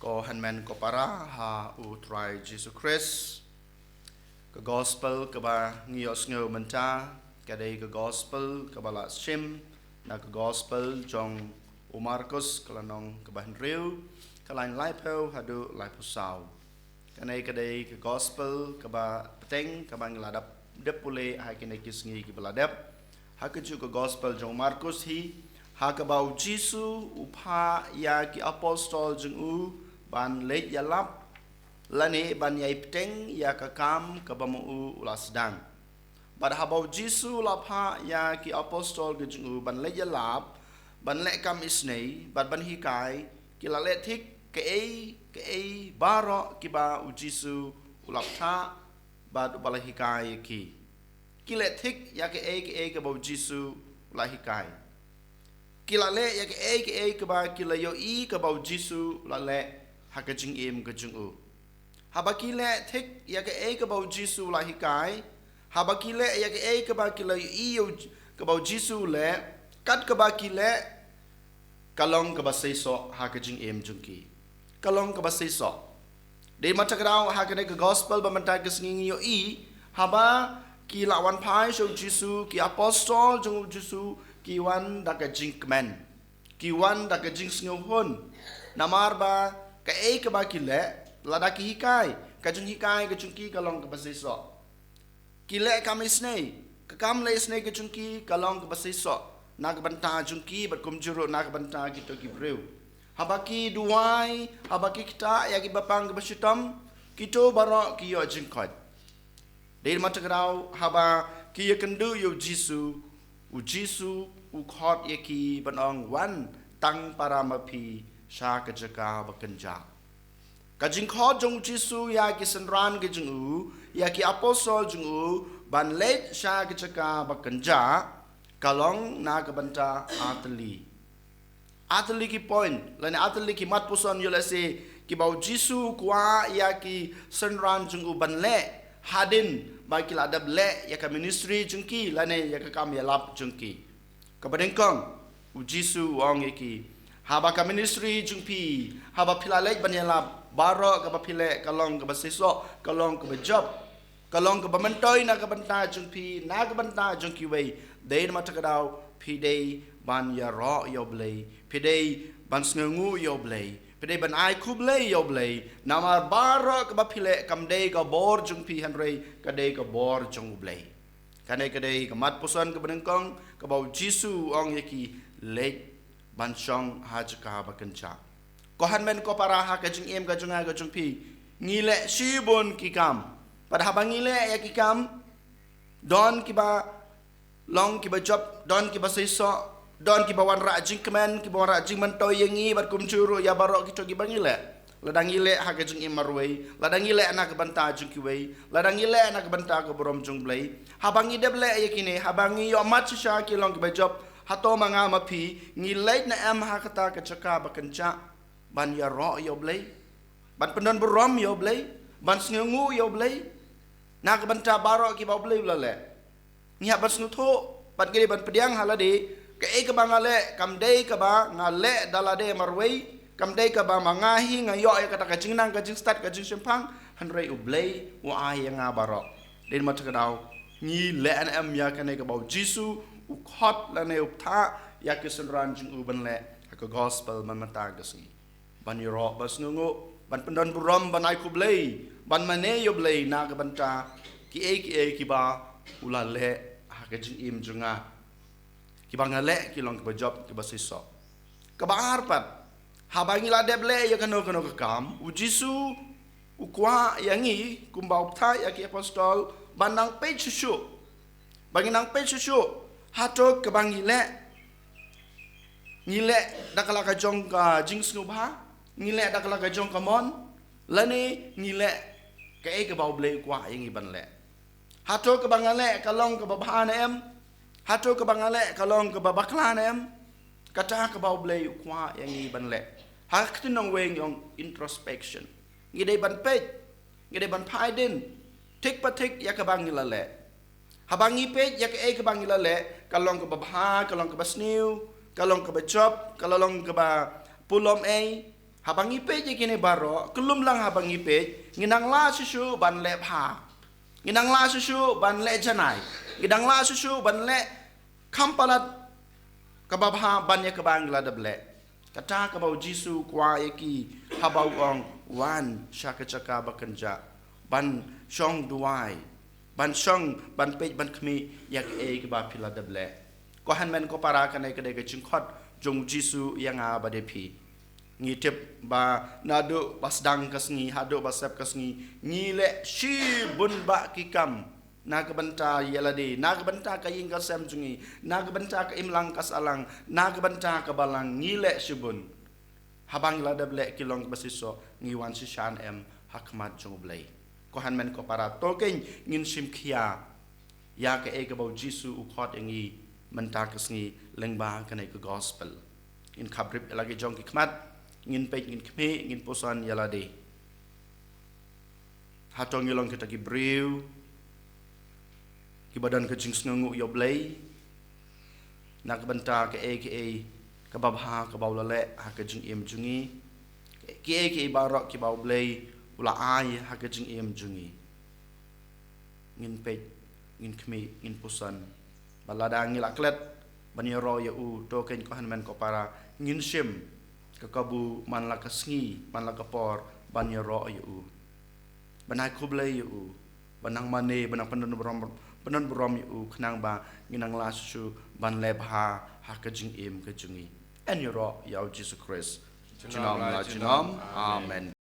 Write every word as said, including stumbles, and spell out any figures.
Ko hynmen ko para ha U Trai Jisu Khrist. Ka gospel kaba ngi ïohsngew mynta ka dei ka gospel kaba la shim na ka gospel jong u Markus, ka lynnong kaba hynriew, ka lain laiphew haduh laiphew saw. Kane ka dei ka gospel kaba bteng kaba ngi la dep, dep pule ha kine ki sngi kiba la dep. Ha kajuh ka gospel jong u Markus hi, ha kaba u Jisu u phah ïa ki apostol jong u ban leit ïalap lane ban ïai bteng ïa ka kam kaba ma u u la sdang. Bad haba u Jisu u la phah ïa ki apostol ka jong u ban leit ïalap, ban leh kam isynei bad ban hikai, ki la leh thik kaei kaei baroh kiba u Jisu u la phah bad uba la hikai ïa ki. Ki leh thik ïa kaei kaei kaba u Jisu u la hikai. Ki la leh ïa kaei kaei kaba ki la ïohi kaba u Jisu u la leh ha ka jingim ka jong u. Haba ki leh thik ïa kaei kaba u Jisu u la hikai, haba ki leh ïa kaei kaba ki la ïohi ïa u J-, kaba u Jisu u leh, kat kaba ki leh, ka long kaba seisoh ha ka jingim jong ki. Ka long kaba seisoh. Dei ma ta ka daw ha kane ka gospel ba mynta ka sngi ngi ïohi, haba ki la wan phai sha u Jisu, ki apostol jong u Jisu, ki wan da ka jingkmen, ki wan da ka jingsngewhun. Namar ba kaei kaba ki leh, lada ki hikai, ka jinghikai ka jong ki ka long kaba seisoh. Ki leh kam isynei, ka kam leh isynei ka jong ki ka long kaba seisoh na ka bynta jong ki bad kumjuh ruh na ka bynta kito ki briew. Haba ki duwai, haba ki ktah ïa kiba pang kiba shitom, kito baroh ki ïoh jingkoit. Dei ma ta ka daw haba ki ïakynduh ïa u Jisu, u Jisu u khot ïa ki ban ong, wan tang para ma phi sha ka jaka ba kynjah. Ka jingkhot jong u Jisu ïa ki synran ki jong u, ïa ki apostol jong u, ban leit sha ka jaka ba kynjah, ka long na ka bynta artylli. Artylli ki point, lane artylli ki mat puson ïoh lehse kiba u Jisu u kwah ïa ki synran jong u ban leh, hadien ba ki la dep leh ïa ka ministry jong ki, lane ïa ka kam ïalap jong ki. Kaba nyngkong, u Jisu u ong ïa ki, haba ka ministry jong phi, haba phi la leit ban ïalap, baroh kaba phi leh ka long kaba seisoh, ka long kaba jop, ka long kaba myntoi na ka bynta jong phi, na ka bynta jong kiwei. Dei ma ta ka daw phi dei ban ïaroh ïa u Blei, phi dei ban sngewnguh ïa u Blei, phi dei ban ai khublei ïa u Blei. Namar baroh kaba phi leh kam dei ka bor jong phi hynrei ka dei ka bor jong u Blei. Kane ka dei ka mat puson kaba nyngkong kaba u Jisu u ong ïa ki, leit ban shong ha jaka ba kynjah. Ko hynmen ko para, ha ka jingim ka jong nga ka jong phi, ngi leh shibun ki kam. Bad haba ngi leh ïa ki kam, don kiba long kiba jop, don kiba seisoh, don kiba wanrah jingkmen, kiba wanrah jingmyntoi ïa ngi bad kumjuh ruh ïa baroh kito kiba ngi leh. Lada ngi leh ha ka jingim marwei, lada ngi leh na ka bynta jong kiwei, lada ngi leh na ka bynta ka burom jong u Blei. Haba ngi dep leh ïa kine, haba ngi ïoh mat shisha ki long kiba jop, hato ma nga ma phi ngi leit ne em ha kata ka jaka ba kynjah ban ïaroh ïa u Blei, ban pyndon burom ïa u Blei, ban sngewnguh ïa u Blei na ka bynta baroh kiba u Blei u la leh? Ngi hap ban sngewthuh bad ngi dei ban pdiang ha lade, kaei kaba nga leh kam dei kaba nga leh da lade marwei, kam dei kaba ma nga hi nga ïoh ïa kata ka jingnang, ka jingstad, ka jingshemphang, hynrei u Blei u ai ïa nga baroh. Dei ma ta ka daw ngi leh ne em ïa kane kaba u Jisu u khot lane u phah ïa ki synran jong u ban leh ha ka gospel mynta ka sngi? Ban ïaroh, ban sngewnguh, ban pyndon burom, ban ai khublei, ban mane ïa u Blei na ka bynta kiei kiei kiba u la leh ha ka jingim jong nga. Kiba nga leh ki long kiba jop, kiba seisoh. Kaba ar pat, haba ngi la dep leh ïa kano kano ka kam, u Jisu u kwah ïa ngi kumba u phah ïa ki apostol ban nang peit shuh shuh. Ba ngi nang peit shuh shuh, hato kaba ngi leh, ngi leh da ka la ka jong ka jingsngewbha, ngi leh da ka la ka jong ka mon, lane ngi leh kaei kaba u Blei u kwah ïa ngi ban leh? Hato kaba nga leh ka long kaba bha ne em? Hato kaba nga leh ka long kaba bakla ne em? Kata kaba u Blei u kwah ïa ngi ban leh. Ha ka ktien nongwei ngi ong introspection. Ngi dei ban peit, ngi dei ban phai dien thik pa thik ïa kaba ngi la leh. Haba ngi peit ïa kaei kaba ngi la leh, ka long kaba bha, ka long kaba sniew, ka long kaba jop, ka long kaba pulom ei, Haba ngi peit ïa kine baroh, kyllum lang haba ngi peit, ngi nang lah shuh shuh ban leh bha. Ngi nang lah shuh shuh ban leh janai. Ngi nang lah shuh shuh ban leh kham palat kaba bha ban ïa kaba ngi la dep leh. Kata kaba u Jisu u kwah ïa ki haba u ong, wan sha ka jaka ba kynjah, ban shong duwai, ban shong, ban peit, ban khmih ïa kaei kaba phi la dep leh. Ko hynmen ko para, kane ka dei ka jingkhot jong u Jisu ïa nga bad ïa phi. Ngi tip ba naduh ba sdang ka sngi haduh ba sep ka sngi, ngi leh shibun bah ki kam na ka bynta ïa lade, na ka bynta ka ïing ka sem jong ngi, na ka bynta ka imlang ka sahlang, na ka bynta ka balang, ngi leh shibun. Haba ngi la dep leh ki long kaba shisha, ngi wan shisha ne em ha khmat jong u Blei? Ko hynmen ko para, to kein ngin shim khia ïa kaei kaba u Jisu u khot ïa ngi mynta ka sngi lyngba kane ka gospel. Ngin khap rip ïa la ki jong ki khmat, ngin peit, ngin khmih, ngin puson ïa lade. Hato ngi long kita ki briew kiba don ka jingsngewnguh ïa u Blei na ka bynta kaei kaei kaba bha kaba u la leh ha ka jingim jong ngi, kiei kiei baroh kiba u Blei u la ai ha ka jingim jong ngi? Ngin peit, ngin khmih, ngin puson. Bad lada ngi la klet ban ïaroh ïa u, to kein ko hynmen ko para, ngin shim ka kabu man la ka sngi, man la ka por ban ïaroh ïa u, ban ai khublei ïa u, ban nang mane, ban nang pyndon burom, pyndon burom ïa u, khnang ba ngin nang lah shuh shuh ban leh bha ha ka jingim ka jong ngi. Yn ïaroh ïa u Jisu Khrist junom la junom. Amen.